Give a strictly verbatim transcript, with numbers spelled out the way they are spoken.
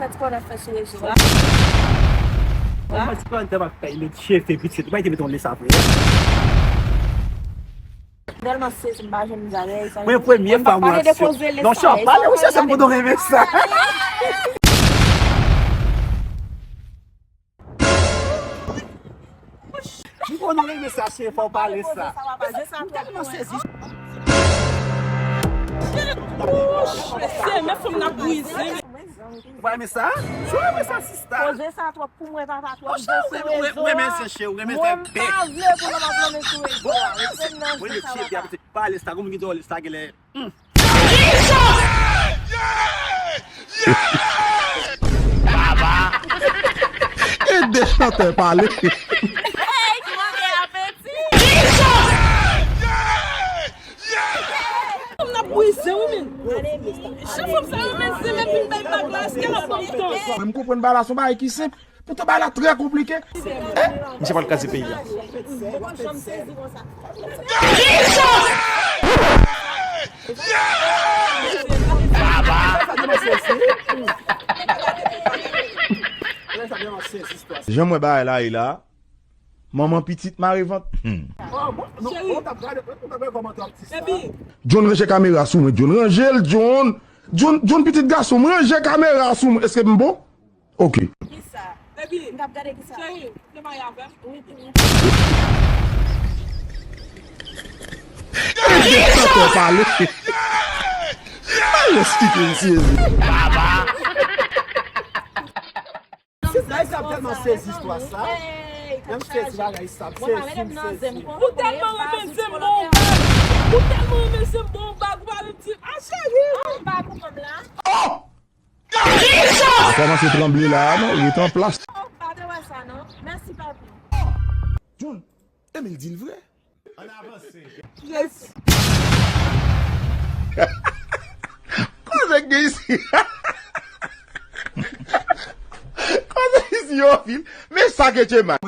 Sa ti kò n ap fè sou rezo a. Mwen ti kò n te ap fè met cheve pitit. Mwen te met yon lesa vre. Tèlman sezi m pa jwenn zare sa. Mwen premye fwa mwen pale de koze lesa. Non, chan pale ou se sa m kontan renmen sa. M konn ou renmen sa, cheri, fò w pale sa. M tèlman sezi. Mesye, men fanm nan brize. Ou pa renmen sa? Ou renmen sa, sista? Koze sa twòp pou mwen, papa, twòp zen sou rezo a. Ou renmen zen, cheri, ou renmen zen bèk. Mwen pa vle pou nou ap renmen sou rezo a. Ou renmen zen, cheri, pale sa, kòman ki dòle sa genlè. Baba! E de chantè pale. Hey, ki manke apeti! Fanm nan brize wi, men. Jan fanm sa renmen zen, men vin bay bag la, èske l ap ban m tan? Mwen, m konprann bagay la, se yon bagay ki senp. Poutan bagay la trè konplike. Misye pral kraze peyi a. Jan m wè bagay la ye la, manman pitit mare vant. Hmm. John, ranje kamera sou mwen, John. Ranje l, John. John, John, pitit gason m, ranje kamera sou mwen. Èske m bon? Ok. Kisa? Baby, m t ap gade kisa? Cheri, ou te marye avè m? Wi, wi. Ede chantè pale. Al eksplike misye. Baba! Sis, bagay sa tèlman sezi istwa sa. Menm sezi bagay sa, m sezi, m sezi. Ou tèlman renmen zen m, bon bag. Ou tèlman renmen zen m, bon bag. Ou pa menm di, a cheri. Oh! A kòmanse tranble la, non, ret an plas. Oh, pa te wè sa, non. Mèsi, papi. John, Emil di l vre. Ann avanse. Yes. Koze k gen isi. Koze isi yo fil. Men sa ke Tchema.